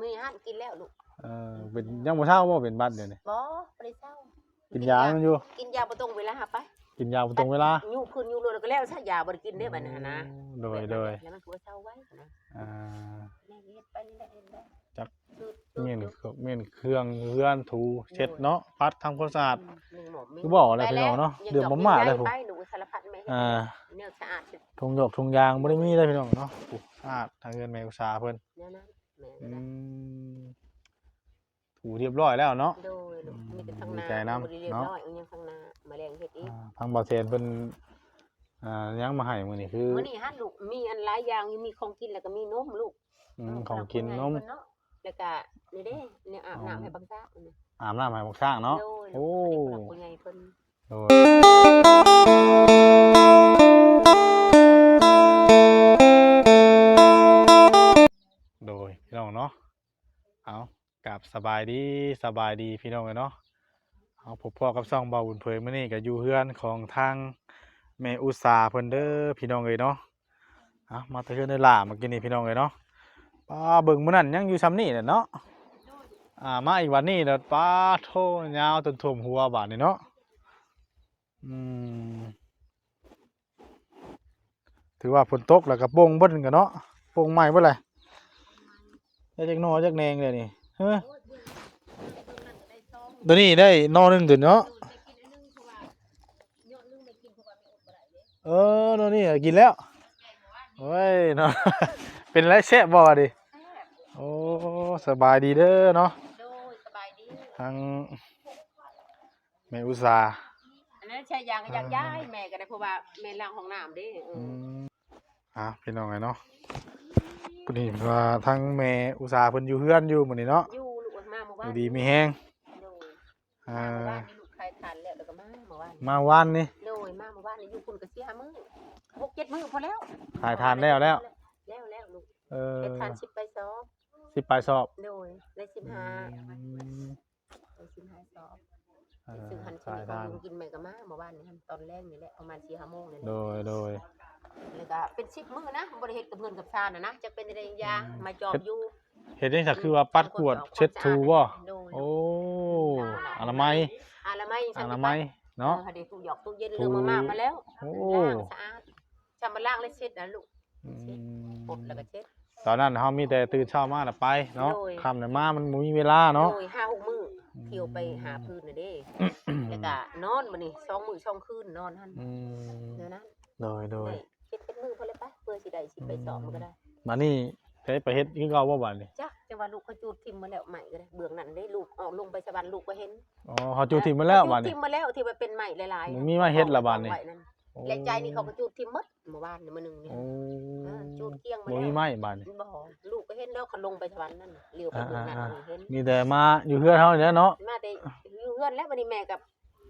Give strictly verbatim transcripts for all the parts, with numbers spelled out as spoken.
มีหันกินแล้วลูก เออเป็นยังบ่เซาบ่เป็นหวัดเดี๋ยวนี้ บ่บ่ได้เซา กินยามันอยู่ กินยาบ่ตรงเวลาหาไป กินยาบ่ตรงเวลา ยุคืนยุโลดแล้วก็แล้วซะยาบ่ได้กินเด้บัดนี้หั้นนะ โดยโดย แล้วมันคือว่าเซาไว้นะ อ่า แม่เฮ็ดไปนี่แหละเฮ็ดได้ จัก คือ เมียนเมียนเครื่องเฮือนถูเช็ดเนาะปัดทำความสะอาด หนึ่งหมอมี คือบอกอะไรพี่น้องเนาะ ยัง เดือนบ่มาแล้ว ไป ผม หนูสารพัดแม่เฮ็ด อ่า แนวสะอาด ทงหยอกทงยางบ่ได้มีเลยพี่น้องเนาะโอ้สะอาดทางเฮือนแม่อุตสาเพิ่น แนวนั้นแม่ อืมถูเรียบร้อยแล้วเนาะ โดยลูกมีแต่ทาง ดี นา ใจนำ บ่ได้เรียบ เนาะ ร้อยยังทางนามาแรงเฮ็ดอีก อ่าทางบ่าวแสนเพิ่นอ่ายังมาให้มื้อนี้คือ มื้อนี้หันลูกมีอันหลายอย่างอยู่มีของกินแล้วก็มีนมลูก อืมของกินนม เนาะแล้วก็นี่เด้เนี่ยอาบน้ำให้บักซากนี่ อาบน้ำให้บักช้างเนาะ โดย โอ้ ผู้ใหญ่เพิ่น โดยโดยพี่น้องเนาะเอากราบสบายดีสบายดีพี่น้องเอ้ยเนาะเอาพบพ้อกับช่องเบาบุญเผยมื้อนี้ก็อยู่เฮือนของทางแม่อุตสาเพิ่นเด้อพี่น้องเอ้ยเนาะเอามาแต่เฮือนได้หล่าเมื่อกี้นี้พี่น้องเอ้ยเนาะป้าเบิ่งมื้อนั้นยังอยู่ซ้ำนี่แหละเนาะอ่ามาอีกวันนี้แล้วป้าโทยาวจนท่วมหัวบาดนี้เนาะ อืมถือว่าฝนตกแล้วก็โป่งเบิดกันเนาะโป่งใหม่เบิดเลยได้จักหน่อจักแหนงเลยนี่เฮ้ยตัวนี้ได้หน่อหนึ่งตัวเนาะเออหน่อนี่กินแล้วโอ้ยเนาะเป็นไรแซ่บบ่ดิโอ้สบายดีเด้อเนาะ โดยสบายดี ทั้ง แม่อุตสา อันนั้นใช้ยางก็อยากย้ายแม่ก็ได้เพราะว่าแม่ล้างห้องน้ำเด้เออ อ่าพี่น้องไงเนาะพอดีว่าทั้งแม่อุตสาเพิ่นอยู่เฮือนอยู่มื้อนี้เนาะ อยู่ลูกมาเมื่อวาน อยู่ดีมีแฮง โดย อ่า เมื่อวานนี่ลูกขายทานแล้วแล้วก็มาเมื่อวาน มาวันนี้ โดยมาเมื่อวานนี่อยู่คุณก็เสียมื้อหกเจ็ดมื้อพอแล้ว ขายทานแล้วแล้ว แล้วแล้วลูก เออ เฮ็ดทานสิบใบสอบ สิบปลายสอบ โดยได้สิบห้า อืม ได้สิบห้าสอบ เออ ซื้อหัน ขาย ข้าว ทาน กินแม่ก็มาเมื่อวานนี่หั่นตอนแรกนี่แหละประมาณสี่ห้าโมงนี่แหละ โดยโดย แล้วก็เป็นสิบมื้อนะบ่ได้เฮ็ดกับเพื่อนกับชาญนะนะจักเป็นได้ยามาจอบอยู่ เฮ็ดนี่ก็คือว่าปัดกวาดเช็ดถูบ่ โดย โอ้อนามัย อนามัย อนามัยเนาะ เออเดี๋ยวตู้หยอกตู้เย็นเรื่องมาม่ามาแล้ว โอ้ ล้างสะอาดจำมาล้างแล้วเช็ดนะลูก อืม ปดแล้วก็เช็ด ตอนนั้นเฮามีแต่ตื่นเช้ามาแล้วไปเนาะ โดย ค่ำแล้วมามันบ่มีเวลาเนาะ โดยห้าหกมื้อเที่ยวไปหาพื้นน่ะเด้ แล้วก็นอนมื้อนี้สองมื้อสองคืนนอนหั่น อืม เดี๋ยวนั้น โดยโดย ได้เฮ็ดเป็นมื้อพอแล้วปะเพื่อสิได้สิไปสอบมันก็ได้ มานี่ไปไปเฮ็ดคือเก่าบ่บัดนี้ จักจังว่าลูกเขาจูดทิ่มมาแล้วใหม่ก็ได้เบื้องนั้นได้ลูกออกลงไปสวรรค์ลูกก็เห็น อ๋อเฮาจูดทิ่มมาแล้วบัด จูด นี้ ทิ่มมาแล้วที่ว่าเป็นใหม่หลายๆ มันมีมาเฮ็ดละบัดนี้ ไว้นั่นและใจนี่เขาก็จูดทิ่มหมดเมื่อวานนี่มื้อหนึงนี่ โอ้ เออจูดเกลี้ยงมา บ่มี แล้ว ไม้บัดนี้ บ่ลูกก็เห็นแล้วเขาลงไปสวรรค์นั่นเลี้ยวไปเบื้องนั้น อ่าๆๆ เห็น มีแต่มาอยู่เฮือนเฮานี่แหละเนาะ มาแต่อยู่เฮือนแล้วบัดนี้แม่กับ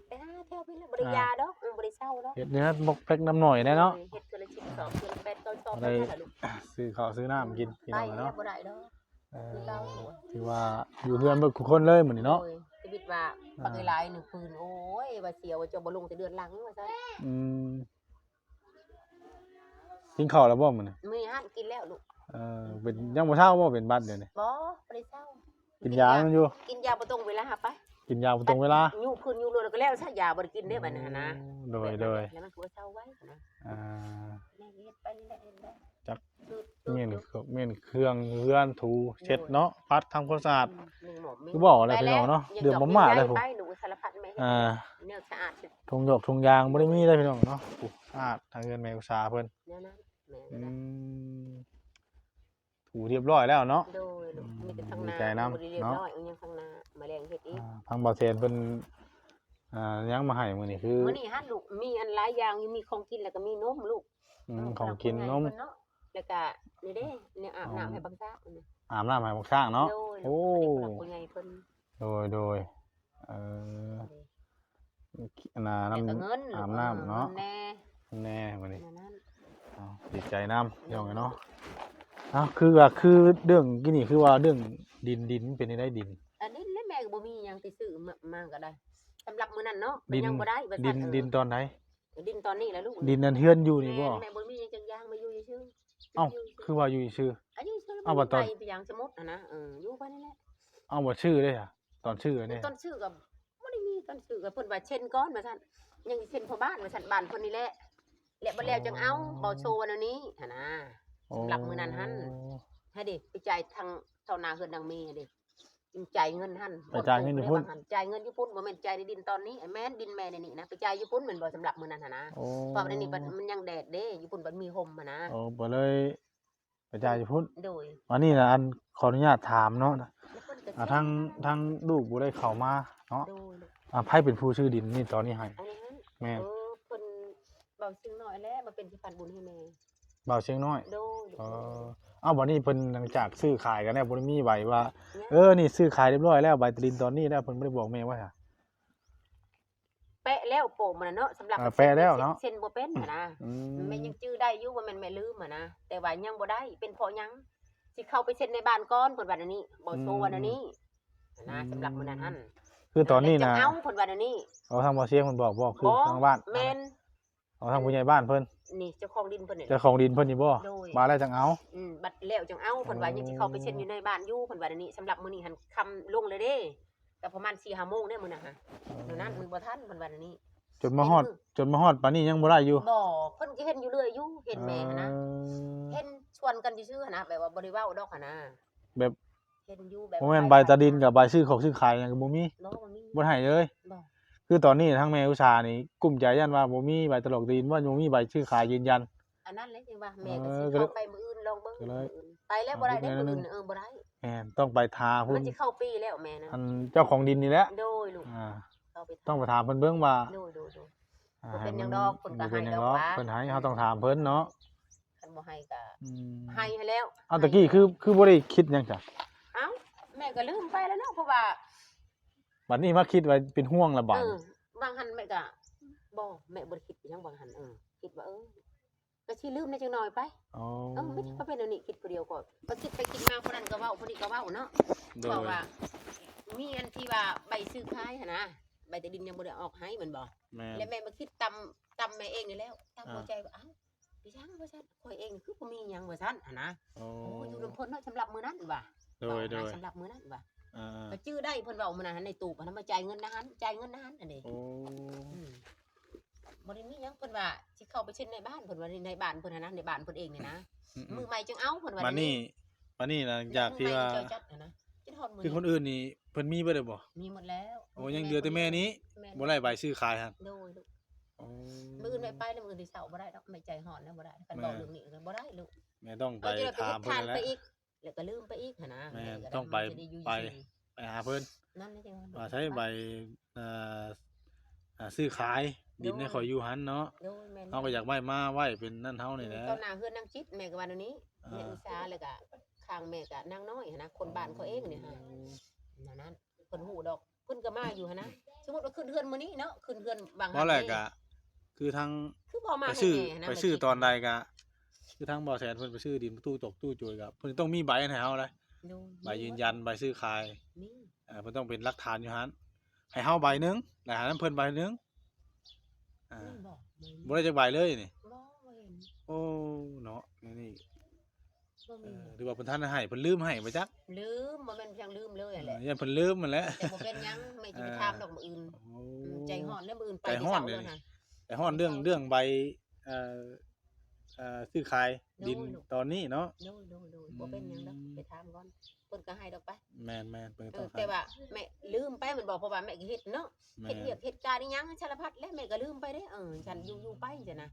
ไปหาแถวพี่แล้วบ่ได้ยาดอกเออบ่ได้เศร้าดอก เฮ็ดเนื้อมกเล็กน้ำหน่อยแน่เนาะ เฮ็ดเทื่อละสิบสอบเทื่อละแปดเก้าสอบ ได้ เท่านั้นล่ะลูก ซื้อข้าวซื้อน้ำกินพี่น้อง ไป เนาะ บ่ได้ดอก เออ คือเรา ถือว่าอยู่เฮือนเบิดทุกคนเลยมื้อนี้เนาะ โอ้ยชีวิตว่า อ่า ปักหลายหนึ่งคืนโอ้ยว่าเสียว่าจะบ่ลงแต่เดือนหลังว่าซั่น อืมกินข้าวแล้วบ่มื้อนี้ มื้อนี้หันกินแล้วลูก เออเป็นยังบ่เซาบ่เป็นหวัดเดี๋ยวนี้ บ่บ่ได้เศร้า กินยามันอยู่ กินยาบ่ตรงเวลาหาไป กินยาบ่ตรงเวลา ยุคืนยุโลดแล้วก็แล้วซะยาบ่ได้กินเด้บัดนี้หั้นนะ โดยโดย แล้วมันคือว่าเศร้าไว้นะ อ่า แม่เฮ็ดไปนี่แหละเฮ็ดได้ จัก คือ เมียนเครื่องเมียนเครื่องเฮือนถูเช็ดเนาะปัดทำความสะอาด หนึ่งหมอมี คือบอกอะไรพี่น้องเนาะ ยัง เดือนบ่มาแล้ว ไป ผม หนูสารพัดแม่เฮ็ด อ่า แนวสะอาด ทงหยอกทงยางบ่ได้มีเลยพี่น้องเนาะโอ้สะอาดทางเฮือนแม่อุตสาเพิ่น แนวนั้นแม่ อืมถูเรียบร้อยแล้วเนาะ โดยลูกมีแต่ทาง ดี นา ใจนำ บ่ได้เรียบ เนาะ ร้อยยังทางนามาแรงเฮ็ดอีก อ่าทางบ่าวแสนเพิ่นอ่ายังมาให้มื้อนี้คือ มื้อนี้หันลูกมีอันหลายอย่างอยู่มีของกินแล้วก็มีนมลูก อืมของกินนม เนาะแล้วก็นี่เด้เนี่ยอาบน้ำให้บักซากนี่ อาบน้ำให้บักช้างเนาะ โดย โอ้ ผู้ใหญ่เพิ่น โดยโดยเอออันน่ะ แล้วก็ น้ำ เงิน อาบน้ำเนาะ แน่ แน่มื้อนี้ นั่น เอาดีใจนำพี่น้องเนาะเอาคือว่าคือเรื่องกินนี่คือว่าเรื่องดินดินเป็นได้ดิน อันนี้แหละแม่ก็บ่มีหยังที่ซื้อมามาก็ได้สำหรับมื้อนั้นเนาะ ดิน ยังบ่ได้ว่า ดิ ซั่ น เออ ดินตอนไหน ดินตอนนี้แหละลูก ดินนั่นเฮือนอยู่นี่บ่ แม่แม่บ่มีหยังจังอย่างมาอยู่ซื่อ เอ้า คือว่าอยู่ซื่อ อันนี้ชื่อ เอาบัตรตอน ไปอย่างสมมุติหั่นนะ เออ อยู่บ้านนี่แหละ เอาบัตรชื่อเลยค่ะ ตอนชื่อเนี่ย ตอนชื่อก็บ่ได้มี ตอนชื่อก็เพิ่นว่าเซ็นก่อนว่าซั่น ยังสิเซ็นพ่อบ้านว่าซั่น บ้านเพิ่นนี่แหละ และบ่แล้วจังเอา บ่โชว์วันนี้หั่นนะ สำหรับมื้อนั้นหั่น ให้เด้ ไปจ่ายทางเท่านาเฮือนนางเมย์เด้ จ่ายเงินหั่น ไปจ่ายเงินอยู่พุ้น จ่ายเงินอยู่พุ้น บ่แม่นจ่ายในดินตอนนี้ แม่นดินแม่ในนี่นะ ไปจ่ายอยู่พุ้นแม่นบ่ สำหรับมื้อนั้นหั่นนะ โอ้ เพราะว่าในนี่มัน มันยังแดดเด้ อยู่พุ้นมันมีห่มหั่นนะ โอ้ บ่เลยไปจ่ายอยู่พุ้น โดย อันนี้นะ อันขออนุญาตถามเนาะ แล้วเพิ่นก็ อ่า ทาง ทางลูกบ่ได้เข้ามาเนาะ โดย อ่า ไผเป็นผู้ซื้อดินนี่ตอนนี้ให้ อันนี้หั่น แม่น เออ เพิ่นเบาเสียงน้อยแล้วมาเป็นสะพานบุญให้แม่ บ่าวเชียงน้อย โดย เออ เอาบัดนี้เพิ่นหลังจากซื้อขายกันแล้วบ่ได้มีใบว่า เนี่ย เออ นี่ซื้อขายเรียบร้อยแล้ว ใบตะลินตอนนี้แล้ว เพิ่นบ่ได้บอกแม่ว่าหยัง แปะแล้วโปะมันน่ะเนาะ สำหรับ อ่า แปะแล้วเนาะ เซ็นบ่เป็นหั่นนะ อืม แม่ยังจื้อได้อยู่ว่าแม่นแม่ลืมหั่นนะ แต่ว่ายังบ่ได้ เป็นเพราะหยัง สิเข้าไปเซ็นในบ้านก่อน เพิ่นว่าอันนี้ บ่โชว์วันนี้หั่นนะ สำหรับมื้อนั้นหั่น คือตอนนี้นะ จังเอา เพิ่นว่าอันนี้ เอาทางบ่าวเชียงเพิ่นบอก บอกคือ บ่ ทางบ้าน แม่น เอาทางผู้ใหญ่บ้านเพิ่น นี่เจ้าของดินเพิ่นนี่ เจ้าของดินเพิ่นนี่บ่ โดย มาแล้วจังเอา อืม บัดแล้วจังเอา เพิ่นว่ายังสิเข้าไปเซ็นอยู่ในบ้านอยู่ เพิ่นว่าอันนี้ สำหรับมื้อนี้หั่นค่ำลงเลยเด้ ก็ประมาณสี่ห้าโมงเด้มื้อนั้นฮะ เดี๋ยวนั้นมื้อบ่ทัน เพิ่นว่าอันนี้ จนมาฮอด จนมาฮอดปานนี้ยังบ่ได้อยู่ บ่ เพิ่นก็เห็นอยู่เรื่อยอยู่ เห็นแม่หั่นนะ เออ เห็นชวนกันซื่อๆหั่นนะ แบบว่าบ่ได้เว้าดอกหั่นนะ แบบ เห็นอยู่แบบ บ่แม่นใบตะลินกับใบซื้อของซื้อขายหยังก็บ่มี บ่ บ่มี บ่ให้เลย บ่ คือตอนนี้ทางแม่อุตสานี่กุ้มใจย่านว่าบ่มีใบตะลอกตะลิน ว่าบ่มีใบซื้อขายยืนยัน อันนั้นแหละจังว่าแม่ก็ เอ สิ อ ก็เลย เข้าไปมื้ออื่นลองเบิ่ง ก็เลย มื้ออื่นไปแล้วบ่ได้เด้ เอา มื้อ มื้ อื่ อน นั้น เออบ่ได้ แม่นต้องไปทาพุ้ มัน นสิเข้าปีแล้วแม่นะ อันเจ้าของดินนี่แหละ โดยลูก อ่า เข้าไป ต้องไปถามเพิ่นเบิ่งว่า โดยโดยโดย อ่า บ่เป็นหยัง ให้มัน ดอก เพิ่นก็ บ่เป็นหยัง ให้ดอก ดอก ว่า เพิ่นให้เฮาต้องถามเพิ่นเนาะ คันบ่ให้ก็ อืม ให้ให้แล้ว เอาตะกี้คือคือบ่ได้คิดหยังจ้ะ เอ้าแม่ก็ลืมไปแล้วเนาะ เพราะว่า บัดนี้มาคิดว่าเป็นห่วงละบาด เออ บางหันแม่ก็บ่ แม่บ่ได้คิดหยังบางหัน เออ คิดว่า เออ ก็สิลืมได้จักหน่อยไป อ๋อ เออ ไม่ใช่ก็เป็นอันนี้คิดผู้เดียวก่อน ก็คิดไปคิดมา ผู้นั้นก็เว้า ผู้นี้ก็เว้าเนาะ โดย เพราะว่า มีอันที่ว่าใบซื้อขายหั่นนะ ใบตะดินยังบ่ได้ออกให้แม่นบ่ แม่น และแม่มาคิดตำ ตำแม่เองนี่แล้ว ตำ อ่า หัวใจว่า อ้าว ไปยังว่าซั่น ข้อยเองคือบ่มีหยังว่าซั่นหั่นนะ โอ้ โอ้ย อยู่นำเพิ่นเนาะ สำหรับมื้อนั้นว่า โดย โดย สำหรับมื้อนั้นว่า อ่า ก็จื้อได้เพิ่นเว้ามื้อนั้นในตู้เพิ่นมาจ่ายเงินนะหั่น จ่ายเงินนะหั่นอันนี้ โอ้ อืมบ่ได้มีหยัง เพิ่นว่าสิเข้าไปเซ็นในบ้าน เพิ่นว่าในบ้านเพิ่นหั่นนะ ในบ้านเพิ่นเองนี่นะ อืมๆ มื้อใหม่จังเอา เพิ่นว่า มานี่ มานี่หลังจากที่ว่า มื้อใหม่จังเจ้าจัดหั่นนะ จนฮอดมื้อ คือคนอื่นนี่เพิ่นมีเบิดแล้วบ่ มีหมดแล้ว โอ้ยังเหลือแต่แม่นี้ แม่ บ่ได้ใบซื้อขายหั่น โดยลูก โอ้ มื้ออื่นแม่ไปแล้ว มื้ออื่นสิเช้าบ่ได้ดอก แม่ใจฮ้อนแล้วบ่ได้ คัน แม่ เว้าเรื่องนี้ก็บ่ได้ลูก แม่ต้องไป เออจะได้ไป ถามเพิ่นนั่นแหละ ไปอีก แล้วก็ลืมไปอีกหั่นนะ แม่น แม่ก็ ต้องไป จะด้อยู่ ไป ซื่อ ไปหาเพิ่น นั่นแหละจังว่า ว่าใช้ใบ เอ่อ อ่า ซื้อขายดินให้ โดย ข่อยอยู่หั่นเนาะ โดยแม่น เฮาก็อยากไว้มาไว้เป็นนั่นเฮานี่แหละ ต่อหน้าเฮือนนางจิต แม่ก็ว่าแนวนี้ อ่า แม่อุตสาหะแล้วก็ข้างแม่ก็นางน้อยหั่นนะ คนบ้านเขาเองนี่ฮะ โอ้ นั่นนั่น เพิ่นฮู้ดอก เพิ่นก็มาอยู่หั่นนะ สมมุติว่าขึ้นเฮือนมื้อนี้เนาะ ขึ้นเฮือนบาง เพราะแหละ หันเด้ ก็คือทั้ง คือบ่มา ไปซื้อ ให้แม่หั่นนะ ไปซื้อตอนใดก็ คือทั้งบ่แสนเพิ่นไปซื้อดินตู้จกตู้โจยก็เพิ่นต้องมีใบให้เฮาเลย โดย ใบยืนยันใบซื้อขาย นี่ เอ่อ เพิ่นต้องเป็นหลักฐานอยู่หั่น ให้เฮาใบหนึ่ง แล้วให้เพิ่นใบหนึ่ง อ่า นี่บอก บ่ได้จักใบเลยนี่ บ่บ่เห็น โอ้ เนาะ นี่ บ่ เอ มี อ หรือว่าเพิ่นทันให้ เพิ่นลืมให้บ่จัก ลืม บ่แม่นเพียงลืมเลยอะแหละ เออ ย่านเพิ่นลืมหั่นแหละ แต่บ่เป็นหยัง แม่จะไป เออ ถามดอกมื้ออื่น โอ้ อืมใจฮ้อนแล้วมื้ออื่นไป ใจฮ้อน เช้า เลย แล้วนะ ใจฮ้อนเรื่อง เรื่องใบ เอ่อ เอ่อ ซื้อขายดิน โดย ตอนนี้เนาะ โดยโดยโดยบ่เป็นหยังดอก อืม ไปถามก่อน เพิ่นก็ให้ดอกไป แม่นแม่นเพิ่น เอ ต้อ อง แต่ ให้ ว่าแม่ลืมไปแม่นบ่ เพราะว่าแม่ก็เฮ็ดเนาะ แม่ เฮ็ด น เวียกเฮ็ดการอีหยังสารพัดแล้วแม่ก็ลืมไปเด้ เออ ฉันอยู่ๆไปจ้ะนะ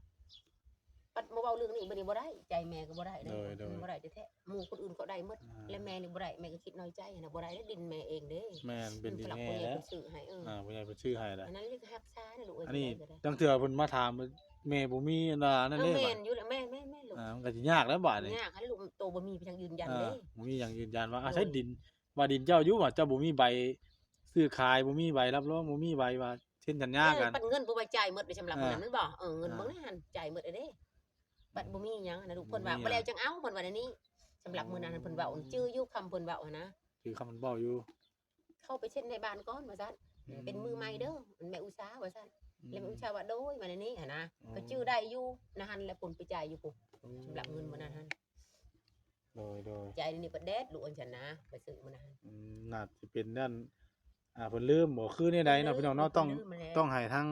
ปัดมาเว้าเรื่องนี้บัดนี้บ่ได้ ใจแม่ก็บ่ได้เด้ โดยโดย บ่ได้แท้ๆ หมู่คนอื่นเขาได้หมด อ่า และแม่นี่บ่ได้ แม่ก็คิดน้อยใจนะ บ่ได้เด้ ดินแม่เองเด้ แม่นเป็นดิน ผู้หลัก แม่ ผู้ใหญ่ แล้ว เพิ่นซื้อให้ เออ อ่า ผู้ใหญ่เพิ่นซื้อให้แล้ว อันนั้นเรียกฮักษานะลูกเอ้ย อันนี้ จังใดก็ได้ ตั้งเทื่อเพิ่นมาถามแม่บ่มีอันว่านั่น เออ เด้ แม่นอยู่แล้ว แม่นแม่นแม่นลูก อ่า มันก็สิยากแล้วบาดนี้ ยากให้ลูกโตบ่มีเพียงยืนยัน อ่า เด้ บ่มีหยังยืนยันว่า โดย อ่า ใช้ดิน ว่าดินเจ้าอยู่ว่าเจ้าบ่มีใบซื้อขาย บ่มีใบรับรอง บ่มีใบว่าเซ็นสัญญากัน ปัดเงินบ่ว่าจ่ายหมดเลยสำหรับ อ่า มื้อนั้นแม่นบ่ เออ เงิน อ่า เบิ่งในหั่นจ่ายหมดเลยเด้ บัดบ่มีหยังนะลูก บ่มี เพิ่นว่า หยัง บ่แล้วจังเอา เพิ่นว่าแนวนี้ สำหรับมื้อนั้นเพิ่นเว้า จื้ออยู่คำเพิ่นเว้าหั่นนะ คือคำมันเว้าอยู่ เข้าไปเซ็นในบ้านก่อนว่าซั่น อืม เป็นมือใหม่เด้อ แม่อุตสาว่าซั่น อืม แล้วแม่อุตสาว่าโดยมาในนี้หั่นนะ อ๋อ ก็จื้อได้อยู่นะหั่น แล้วเพิ่นไปจ่ายอยู่พุ้น อืม สำหรับเงินมื้อนั้นหั่น โดยโดย ใจนี่ประแดดลูกอันฉันนะไปซื้อมานะ อืมน่าสิเป็นด้านอ่าเพิ่นลืมบ่คือแนวใดเนาะพี่น้องเนาะต้อง พิ่ลืมมาแล้ว ต้องให้ทาง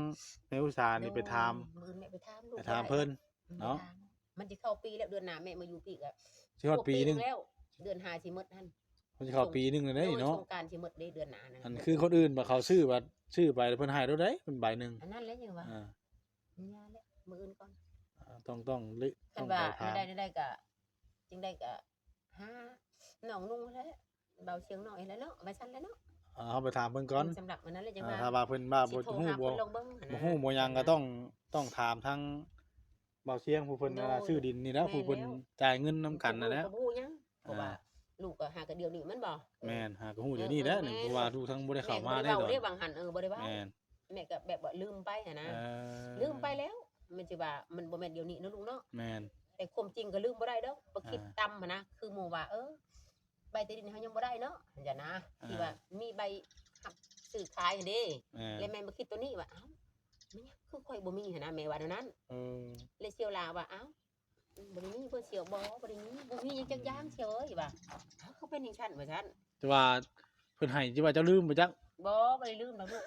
แม่อุตสาหนี่ไปถาม มื้ออื่นแม่ไปถามลูก ไปถามเพิ่น อืม เนาะ ไปถามมันจะเข้าปีแล้วเดือนหน้าแม่มาอยู่ปีกอะ สิฮอดปีหนึง แล้วเดือนห้าสิหมดหั่น มันสิเข้าปีหนึงแล้วเด้เนาะ สงกรานต์สิหมดเด้เดือนหน้านะ อันคือคนอื่นบ่เขาซื้อบัดซื้อไปแล้วเพิ่นให้เท่าใดเพิ่นใบหนึง อันนั้นแหละยังว่า อ่า เนี่ยแหละมื้ออื่นก่อน อ่าต้องต้องลิ คั ต้อน ง ว่า ไปถาม ได้ได้ก็จึงได้ก็หาน้องนุ่งแล้วเบาเสียงหน่อยแล้วเนาะไปสั่นแล้วเนาะ อ่าเฮาไปถามเพิ่นก่อน สำหรับอันนั้นแหละจัง อ่า ว่า ถ้าว่าเพิ่นว่าบ่ สิโทร ฮู้ หา บ่ เพิ่นลองเบิ่งหั่นนะ บ่ฮู้บ่หยังก็ต้องต้องถามทางเบาเสียงผู้เพิ่น โดย ว่าซื้อดินนี่แหละ แม่น ผู้เพิ่น แล้ว จ่ายเงินนำกันนั่นแหละ ก็บ่ฮู้หยังเพราะว่า อ่า ลูกก็หาก็เดี๋ยวนี้มันบ่ แม่นหากฮู้เดี๋ยวนี้แหละ เออ เพราะว่าลูกทั้งบ่ได้เข้ามา แม่ ได้ ก็ ด บ่ อก ได้ว่าหั่นเออบ่ได้ว่า แม่น แม่ก็แบบว่าลืมไปหั่นนะ เออ ลืมไปแล้วมันสิว่ามันบ่แม่นเดี๋ยวนี้เนาะลูกเนาะ แม่น แต่ความจริงก็ลืมบ่ได้ดอกบ่คิด อ่า ต่ำหั่นนะคือหมู่ว่าเออ ใบที่ดินเฮายังบ่ได้เนาะหั่นจ้ะนะ อ่า ที่ว่ามีใบรับซื้อขายหั่นเด้ แม่น แล้วแม่มาคิดตัวนี้ว่าเอ้ามันยังคือข่อยบ่มีหั่นนะแม่ว่าแนวนั้น เออ เลยเสี่ยวลาว่าเอ้าบ่ได้มีเพิ่นเสี่ยวบ่บ่ได้มีบ่มีหยังจักอย่างเสี่ยวเอ้ยว่าเอ้าคือเป็นจังซั่นว่าซั่น แต่ว่าเพิ่นให้ที่ว่าเจ้าลืมบ่จัก บ่บ่ได้ลืมดอกลูก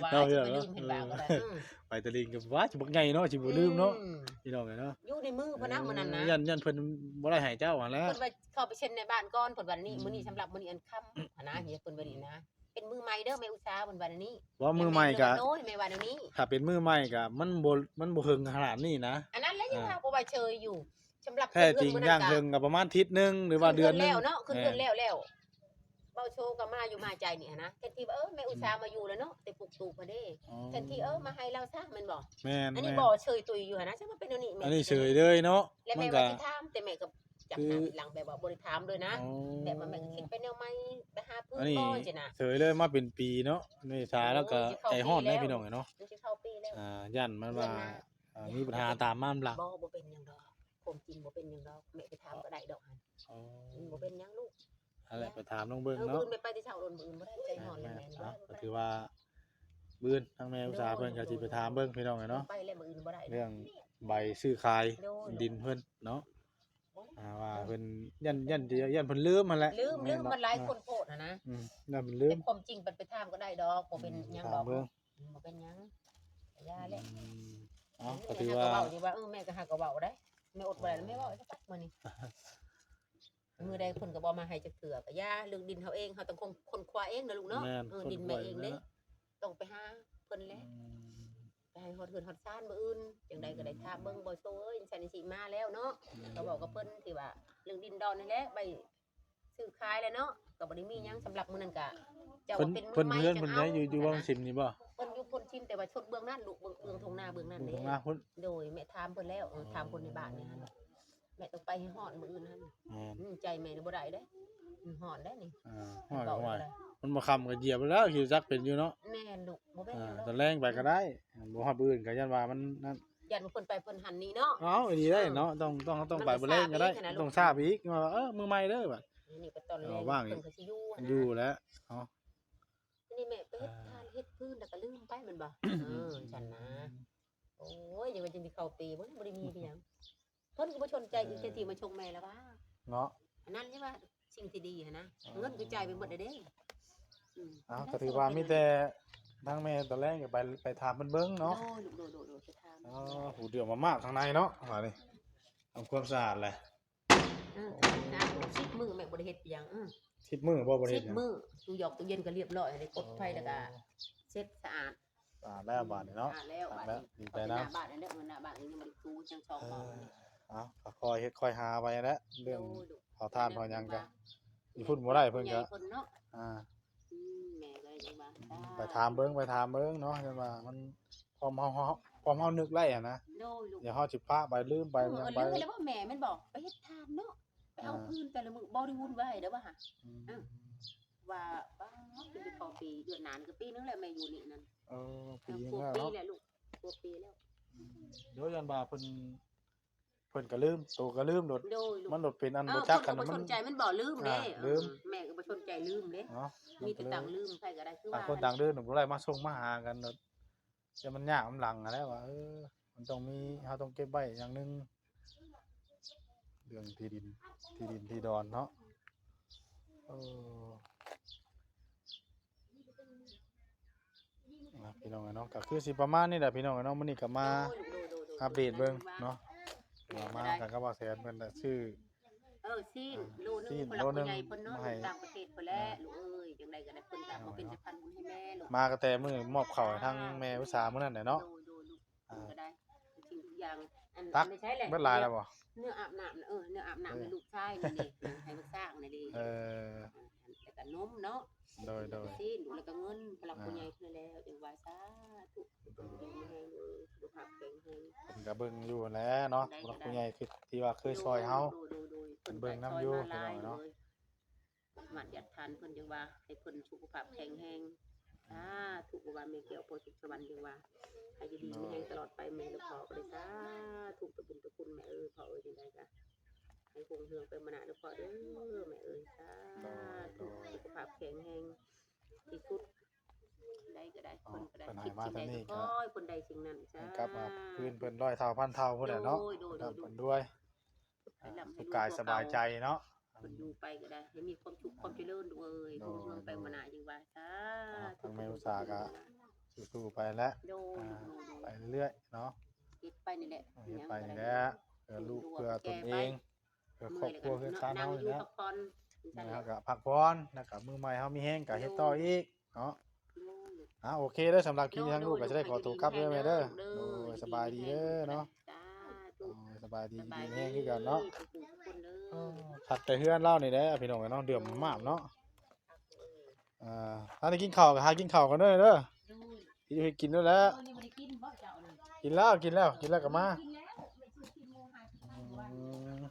บ่ว่า เอา สิ เถอะ ไปลืม เนาะ เพิ่นว่าก็ได้ เออ อืม ไปตะลิงก็ว่าสิบักใหญ่เนาะสิบ่ลืมเนาะ อืม พี่น้องเอ้ยเนาะ อยู่ในมือเพิ่นนะมื้อนั้นนะ เออยันยันเพิ่นบ่ได้ให้เจ้าหั่นแหล้ว เพิ่นว่าเข้าไปเซ็นในบ้านก่อนเพิ่นว่านี่ อืม มื้อนี้สำหรับมื้อนี้อันค่ำหั่นนะเฮ็ดเพิ่นว่านี่นะเป็นมือใหม่เด้อแม่อุตสาเพิ่นว่านี่ ว่ามือใหม่ก็ โอ้ยแม่ว่าแนวนี้ ถ้าเป็นมือใหม่ก็มันบ่มันบ่เฮิงขนาดนี้นะ อันนั้นแหละยัง อ่า ว่าเพราะว่าเชยอยู่สำหรับ แท้จริง เพิ่นมื้ ย่าง นั้น เฮิงก็ประมาณอาทิตย์หนึงหรือว่าเดือนหนึง แล้วเนาะคือเดือน แม่น แล้วแล้วเบาโชก็มาอยู่มาใจนี่หั่นนะแทนที่ว่าเออแม่อุตสามาอยู่แล้วเนาะแต่ปลูกตูบมาเด้ อ๋อ แทนที่เออมาให้เราซะแม่นบ่ แม่น อันนี้ แม่น บ่เชยตุยอยู่หั่นนะจักว่าเป็นแนวนี้แม่ อันนี้เฉยเลยเนาะ และ มั แม่ น ว่า ก็ สิถามแต่แม่ก็จับ คือ หน้าผิดหลังแบบว่าบ่ได้ถามเลยนะ อ๋อ แบบว่าแม่ก็คิดไปแนวใหม่ไปหาพื้น อันนี้ บ่จังซี่นะ เฉยเลยมาเป็นปีเนาะนี่สาแล้วก็ โอ้ยสิเข้า ใจฮ้อน ปี ได้ แล้ว พี่น้องเอ้ยเนาะ มันสิเข้าปีแล้ว อ่าย่านมันว่า เดือนหน้า อ่ามีปัญหาตามมาหลัง บ่บ่เป็นหยังดอกความจริงบ่เป็นหยังดอกแม่ไปถามก็ได้ดอกหั่น อ๋อ มันบ่เป็นหยังลูก นั่นแหละไปถามน้องเบิ่ง เออ เนาะ มื้ออื่นแม่ไปแต่เช้าโดนมื้ออื่นบ่ได้ใจฮ้อนแล้วแม่ อ่ะก็ถือว่ามื้ออื่นทางแม่อุตสาเพิ่นก็สิไปถามเบิ่งพี่น้องเอ้ยเนาะ ไปแล้วมื้ออื่นบ่ได้ เรื่องใบซื้อขาย โดย ดินเพิ่นเนาะอ่าว่าเพิ่นย่านย่านย่านเพิ่นลืมหั่นแหละ ลืมลืม แเาะ มันหลายคนโพดหั่นนะ อืมย่านเพิ่นลืม แต่ความจริงมันไปถามก็ได้ดอกบ่เป็นหยังดอก ถามเบิ่ง บ่เป็นหยังอย่าแหละ อืมเอ้าก็ถือว่า แม่ก็เว้าอยู่ว่าเออแม่ก็หาก็เว้าได้แม่อดบ่ได้แล้วแม่เว้าจักมื้อนี้มื้อใดเพิ่นก็บ่มาให้จักเทื่อก็อย่าเรื่องดินเฮาเองเฮาต้องค้นคว้าเองนะลูกเนาะ แม่น เออ คน ดินแม่เองเด้ คว้า ต้องไปหาเพิ่นแหละ อืม ไปให้ฮอดเฮือนฮอดซานมื้ออื่นจังใดก็ได้ถามเบิ่งบ่โซเอ้ยจังซั่นจังซี่มาแล้วเนาะ อืม ก็เว้ากับเพิ่นที่ว่าเรื่องดินดอนนี่แหละใบซื้อขายแล้วเนาะก็บ่ได้มีหยังสำหรับมื้อนั้นก็เจ้า เพิ่น ว่าเป็น เพิ่น มื้อใหม่ เฮือนเพิ่น จัง อยู่อยู่ เอา วังสิมนี่บ่ เพิ่นอยู่พลทิมแต่ว่าชดเบื้องนั้นลูกเบื้องเบื้องทงนาเบื้องนั้น เบิ่ง เด้ ทงนาพุ่น โดยแม่ถามเพิ่นแล้วเออถามคนในบ้านนี่หั่นแม่ต้องไปให้ฮอดมื้ออื่นหั่น แม่น อืมใจแม่นี่บ่ได้เด้อืมฮอดได้นี่ อ่าฮอด เว้า ก็ฮอด ได้ มันบ่ค่ำก็เหยียบแล้วขี่จักรเป็นอยู่เนาะ แม่นลูกบ่เป็น อ่า หยังดอก ตอนแลงไปก็ได้บ่ฮอดมื้ออื่นก็ย่านว่ามันนั่น ย่านเพิ่นไปเพิ่นหั่นนี่เนาะ เอาอีหลีได้เนาะต้องต้องต้องไปบ่แลงก็ได้ มันก็ ต้องทราบอีกว่าเออมื้อใหม่เด้อบัด นี่ก็ตอนแลง เอาว่างอีก เพิ่นก็สิอยู่หั่น อยู่ นะ แล้วเนาะ นี่แม่ไปเฮ็ดทานเฮ็ดพื้นแล้วก็ลืมไปแม่นบ่เออฉันนะโอ้ยยังว่าจะมีเข้าปีบ่บ่ได้มีเพียงเพิ่นก็บ่สนใจอีกแต่ที่มาชงแม่แล้วว่า เนาะ อันนั้นใช่ว่าสิ่งที่ดีหั่นนะเงินก็จ่ายไปหมดแล้วเด้อืม เอาก็ถือว่ามีแต่ทางแม่ตอนแรกก็ไปไปถามเพิ่นเบิ่งเนาะ โดยลูกโดยโดยโดยไปถาม อ๋อผู้เดียวมามากข้างในเนาะว่านี่ทำความสะอาดแหละ เออนะสิบมื้อแม่บ่ได้เฮ็ดหยังอือ สิบมื้อบ่บ่ได้ สิ เฮ็ด บ หยัง มื้อตู้หยอกตู้เย็นก็เรียบร้อยเลยกดไฟแล้วก็เช็ดสะอาด สะอาดแล้วบาดนี้เนาะ สะอาดแล้ว สะอา บา ด ด แล้ว นี้ ดีใจนะ หน้าบ้านนั่นแหละเออหน้าบ้านยังบ่ได้ถูยังช่อง เอ ห้อง อ นี่ เอาก็คอยเฮ็ดคอยหาไปแหละเรื่อง โดยลูก เผาถ่านเผาหยังก็อยู่พุ่นบ่ได้เพิ่นก็ เพิ่นเนาะ อ่า อืมแม่ก็เลยจังว่า ไปถามเบิ่งไปถามเบิ่งเนาะจังว่ามันความเฮาเฮาความเฮานึกได้หั่นนะ โดยลูก เดี๋ยวเฮาสิปะไปลืมไป เออ ยัง เออ ไป ลืมไปแล้วว่าแม่มันบอกไปเฮ็ดทานเนาะไปเอา อ่า พื้นแต่ละมื้อบ่ได้วุ่นวายเด้อว่าหั่น อืม เออ ว่าป้าคือสิเข้าปีเดือนหน้านี่ก็ปีนึงแล้วแม่อยู่นี่นั่น เออปี เออ นึง ครบ แล้ว ปี เนาะ แล้วลูกครบปีแล้ว เดี๋ยวยันว่าเพิ่นเพิ่นก็ลืมโตก็ลืมโดด โดยลูก มันโดดเป็นอัน เออ บ่จักกัน เพิ่นก็บ่ มั ส น นใจมันบ่ลืมเด้ อ่าลืม เออแม่ก็บ่สนใจลืมเด้ เนาะ มีแต่ต่างลืมใครก็ได้คือ ต่าง ว่า คนต่างลืมบ่ได้มาส่งมาหากันโดดแต่มันยากมันหลังอะแล้วว่าเออ มันต้องมีเฮาต้องเก็บไว้อย่างหนึง เรื่องที่ดิน ที่ดินที่ดอนเนาะ เออ นะพี่น้องเนาะ ก็คือสิประมาณนี้แหละพี่น้องเนาะ มื้อนี้ก็มา โดย โดย โดย โดย อัปเดตเบิ่งเนาะ ว่ามากันกับบ่าวแสนเพิ่นน่ะซื้อ เออ ซีน อ่า โลนึง ซีน คนละ โลนึง ผู้ใหญ่เพิ่นเนาะ มาให้ อยู่ต่างประเทศเพิ่นแหละ อ่า ลูกเอ้ย จังใดก็ได้ เพิ่นก็ เอา บ่เป็น เนาะ สะพานบุญให้แม่ลูก มาก็แต่มื้อมอบข้าวให้ทางแม่อุตสามื้อนั้นแหละเนาะ โดย โดย ลูก อ่า ก็ได้ สิ่งทุกอย่าง อัน ตัก อันนี้ใช่แหละ เบิดหลายแล้วบ่ เนื้ออาบน้ำน่ะ เออ เนื้ออาบน้ำ เออ ให้ลูกชายนี่เด้ ให้ลูกสร้างนี่เด้ เออ แล้วก็นมเนาะ โดย โดย ซีน แล้วก็เงิน พลัง อ่า ผู้ใหญ่เพิ่นแล้ว จังว่าสาธุ โดย อยู่ดีมีแฮง เออ สุขภาพแข็งแรง เพิ่นก็เบิ่งอยู่แหละเนาะ ได้ ผู้หลัก ได้ ผู้ใหญ่คือที่ว่าเคยซอยเฮา โดย โดย โดย เพิ่นเบิ่งนำอยู่ เพิ่นก็ซอยมาหลาย พี่น้องเนาะ เลย มาดยัดทานเพิ่นจังว่า ให้เพิ่นสุขภาพแข็งแรง สาธุ ว่าแม่แก้วพ่อสุขสวรรค์จังว่า ให้อยู่ดีมีแฮงตลอดไป แม่และพ่อก็ได้ สาธุ ตะบุญตะคุณแม่เอ้ย พ่อเอ้ย จังใดก็ให้คงเฮืองไปมานะเด้อพ่อเด้อ แม่เอ้ย สาธุ โดย โดย สุขภาพแข็งแรงที่สุด ได้ก็ได้ อ๋อ เพิ่นก็ได้ เพิ่นให้ คิด มา สิ่งใด ทางนี้ ก็ ก็ขอให้เพิ่นได้สิ่งนั้น ให้กลับมา สาธุ คืนเพิ่นร้อยเท่าพันเท่าพุ้นแหละเนาะ โดย โดย โดย ร่ำเพิ่นรวย ให้ร่ำให้รวย สุขกาย กว่าเก่า สบายใจเนาะ เพิ่นอยู่ไปก็ได้ ให้มีความสุขความเจริญด้วย โดย รุ่งเรืองไป โดย มานะจังว่า สา อ่า ธุ ทางแม่อุตสาก็สู้ๆไปแหละ โดย อ่า โดย โดย ไปเรื่อยๆเนาะ เฮ็ดไปนี่แหละ เฮ็ดไปนี่แหละ เพื่อลูก เพื่อตนเอง เพื่อครอบครัว เพื่อชาติเฮานี่แหละ นั่งอยู่พักผ่อน นั่นแหละ เฮาก็พักผ่อน แล้วก็มื้อใหม่เฮามีแฮงก็เฮ็ดต่ออีกเนาะ โดย อ่า โอเคเด้อ สำหรับคลิปนี้ทางลูกก็จะได้ขอตัวกลับเด้อแม่เด้อ โดย โดย สบายดีเด้อเนาะ สาธุ โอ้ย สบายดี สบายดี ดีแฮงคือกันเนาะ ทุกผู้ทุกคนเด้อ เออ คักแต่เฮือนเรานี่แหละพี่น้องเนาะ เดือมมากเนาะ อ่า ถ้าได้กินข้าวก็หากินข้าวกันเด้อเด้อ โดย ที่ให้กินนั่นแหละ เออ นี่บ่ได้กินบ่เจ้าเลย กินแล้ว กินแล้ว กินแล้วก็มา กินแล้ว ไม่ซื้อกินหมูหากิน อืม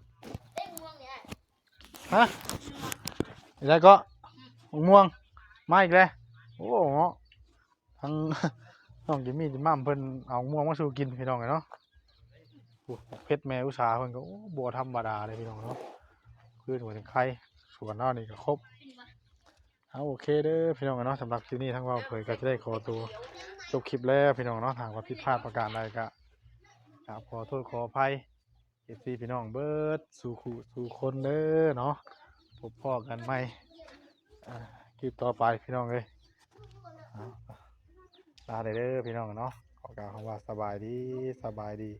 ฮะ อีกแล้วก็ มะม่วง มาอีกแล้ว โอ้เนาะ ทั้ง น้องจิมมี่จิมม่ำเพิ่นเอามะม่วงมาสู่กินพี่น้องเนาะ โอ้ เผ็ดแม่อุตสาเพิ่นก็ โอ้ บ่ธรรมดาเลยพี่น้องเนาะ พืชหัวถึงไข่ สวนเฮานี่ก็ครบ เอา โอเคเด้อพี่น้องเนาะ สำหรับคลิปนี้ทางบ่าวเผยก็จะได้ขอตัวจบคลิปแล้วพี่น้องเนาะ หากว่าผิดพลาดประการใดก็กราบขอโทษขออภัย เอฟซี พี่น้องเบิดสู่คู่สู่คนเด้อเนาะ พบพ้อกันใหม่ อ่า คลิปต่อไปพี่น้องเอ้ย เอา ลาได้เด้อพี่น้องเนาะ ขอกล่าวคำว่าสบายดี สบายดี